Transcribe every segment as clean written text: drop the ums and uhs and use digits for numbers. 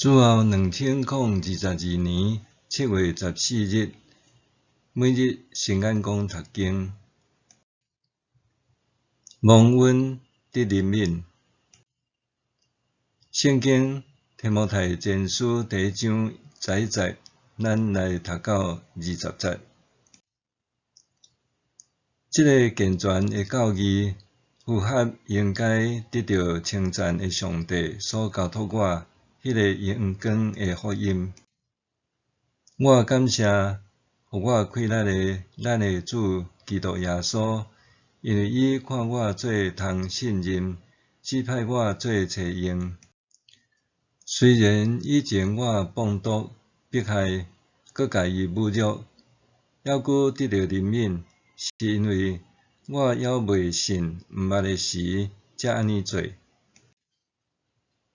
主後2022年7月14日，每日聖眼光讀經，蒙恩得憐憫。聖經提摩太前書第一章11節，咱來讀到20節。這个健全的教義，符合應該得著稱讚的上帝所交託我彼個榮光的福音。我感謝予我氣力的咱的主基督耶穌，因為伊看我做通信任，指派我做冊用。雖然以前我放毒迫害，閣共伊侮辱，猶閣得著憐憫，是因為我猶未信毋捌的時，才按呢做。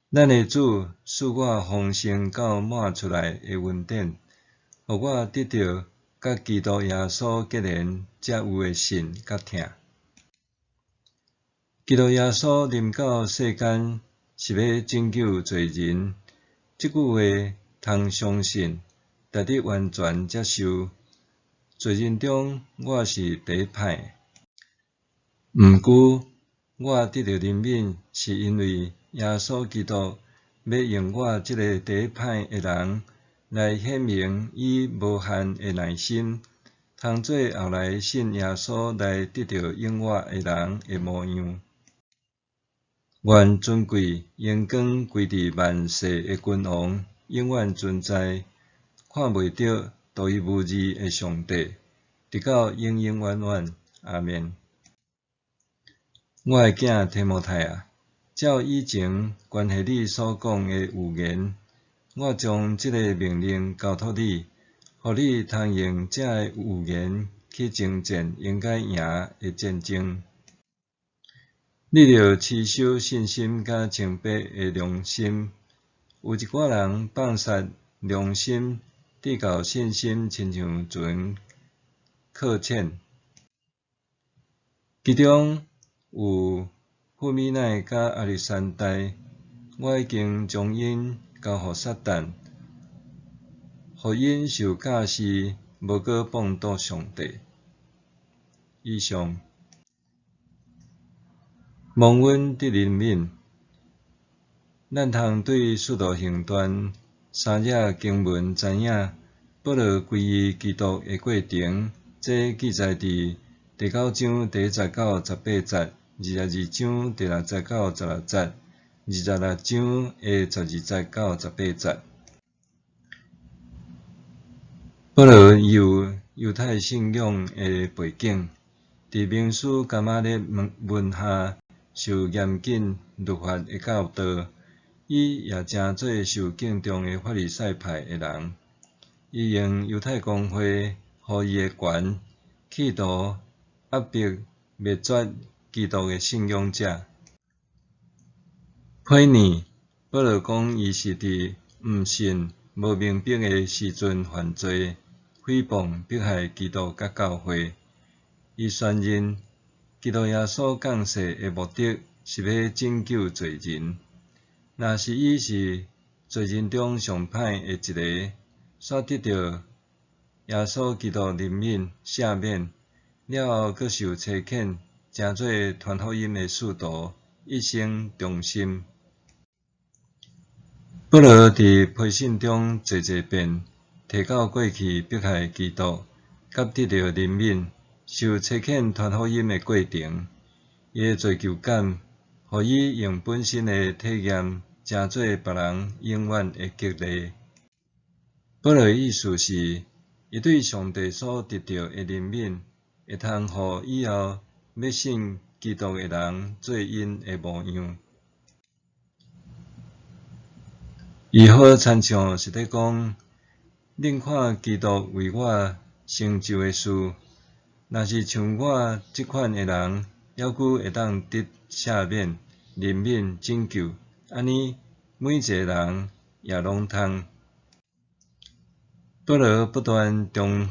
咱的主賜我豐盛到滿出來的恩典，予我得著佮基督耶穌結連才有的信佮疼。基督耶穌臨到世間是欲拯救罪人，這句話通相信，值得完全接受。罪人中，我是第一歹的。毋過，我得著憐憫，是因為耶穌基督欲用我這个第一歹的人來顯明伊無限的耐心，通做後來信耶穌來得著永活的人的模樣。願尊貴榮光歸佇萬世的君王，永遠存在，看袂著、獨一無二的上帝，直到永永遠遠。阿們。我的囝提摩太啊，照以前關係你所講的預言，我將這个命令交託你，予你通用這个預言去征戰應該贏的戰爭。你著持守信心佮清白的良心。有一寡人放殺良心，直到信心親像船擱淺。其中有富米乃佮亞歷山大，我已經將𪜶交予撒旦，予𪜶受教示，無閣放毒上帝。以上。蒙恩得憐憫，咱通對使徒行傳三節經文知影，保羅歸依基督的過程，這記載佇第九章第一節到18節，22章第六節到16節，26章的12節到18節。保羅伊有猶太信仰的背景，佇名師迦瑪列門下受嚴謹律法的教導，伊也成做受敬重的法利賽派的人。伊用猶太公會予伊的權，企圖壓迫滅絕基督的信仰者。批呢，保羅講伊是佇毋信、無明白的時陣犯罪，誹謗、迫害基督佮教會。伊宣認基督耶穌降世的目的是欲拯救罪人。若是伊是罪人中上歹的一个，煞得著耶穌基督憐憫、赦免，了後閣受差遣，成做傳福音的使徒，一生忠心。保羅佇批信中濟濟遍提到過去迫害基督，佮得著憐憫，受差遣傳福音的過程。伊的罪疚感，予伊用本身的體驗，成做別人永遠的激勵。保羅的意思是，伊對上帝所得著的憐憫，會通予以後欲信基督的人做𪜶的模樣。伊好親像是咧講，恁看基督為我成就的事，若是像我這款的人，猶閣會當得赦免、憐憫、拯救，按呢每一个人也攏通。保羅不斷重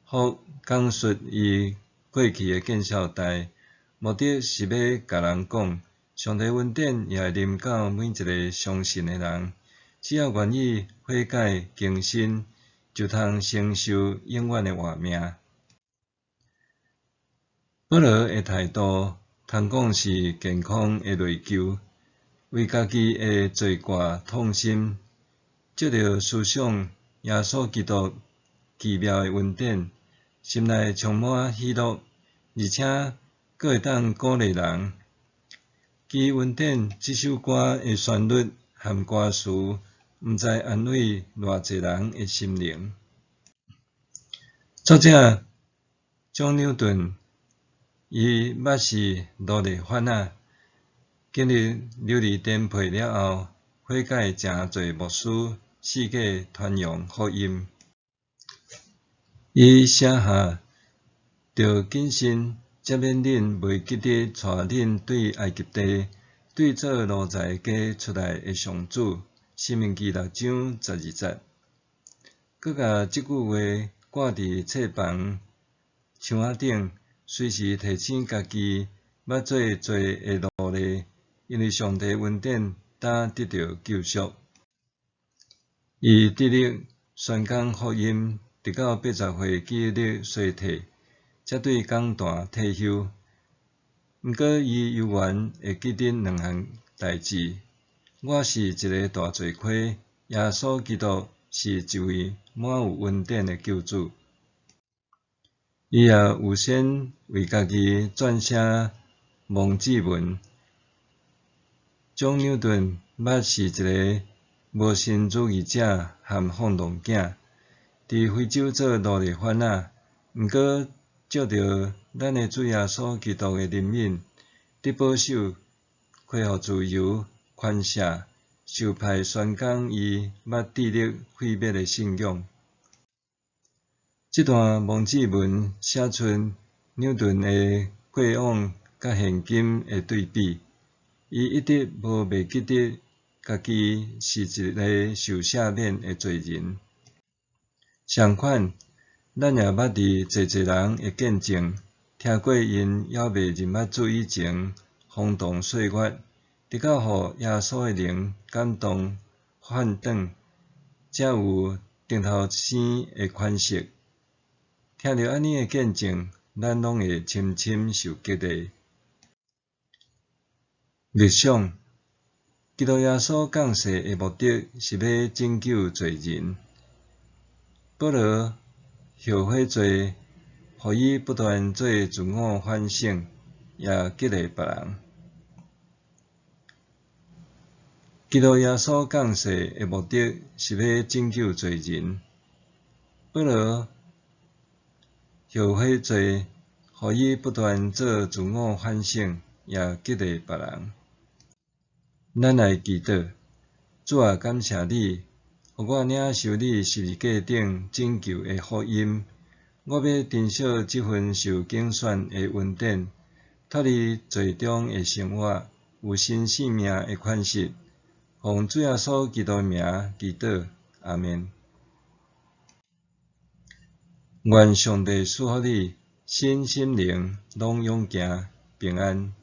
複講述伊過去的見效代，目的是欲共人講，上帝恩典也會臨到每一个相信的人，只要願意悔改更新，就通承受永遠的活命。保羅的態度，通講是健康的內疚，為家己的罪過痛心，藉著思想耶穌基督奇妙的恩典，心內充滿喜樂，而且閣會當鼓勵人。基於恩典這首歌的旋律和歌詞，毋知安慰偌濟人的心靈。作者蔣紐頓，伊捌是奴隸販仔，經歷流離顛沛了後，悔改成做牧師，四界傳揚福音。伊寫下著謹慎，才免恁袂記得帶恁對埃及地，對做奴才家出來的上主。申命記6章12節，閣共這句話掛佇冊房牆仔頂，隨時提醒家己捌做罪的奴隸，因為上帝恩典才得著救贖。伊致力宣講福音，直到80歲記憶力衰退，才對講壇退休。毋過伊猶原會記得兩項代誌：我是一个大罪虧，耶穌基督是一位滿有恩典的救主。伊也預先為家己撰寫墓誌文。蔣紐頓捌是一个無神主義者和放蕩囝，佇非洲做奴隸販仔，毋過藉著咱的主耶穌基督的憐憫，得保守，恢復自由、寬赦，受派宣講伊捌致力毀滅的信仰。這段墓誌文寫出紐頓的過往佮現今的對比。伊一直無袂記得家己是一个受赦免的罪人。相款，咱也捌佇濟濟人的見證，聽過𪜶猶未認捌主以前風蕩歲月，直到予耶穌的靈感動反轉，才有重頭生的款式。聽著按呢的見證，咱攏會深深受激勵。默想，基督耶穌降世的目的是欲拯救罪人。保羅後悔罪，予伊不斷做自我反省，也激勵別人。基督耶穌降世的目的是欲拯救罪人。保羅後悔罪，予伊不斷做自我反省，也激勵別人。咱來祈禱，主啊，感謝你，予我領受你十字架頂拯救的福音。我欲珍惜這份受揀選的恩典，脫離罪中的生活，有新生命的款式。奉主耶穌基督的名祈禱，阿們。願上帝賜福你，身心靈攏勇健平安。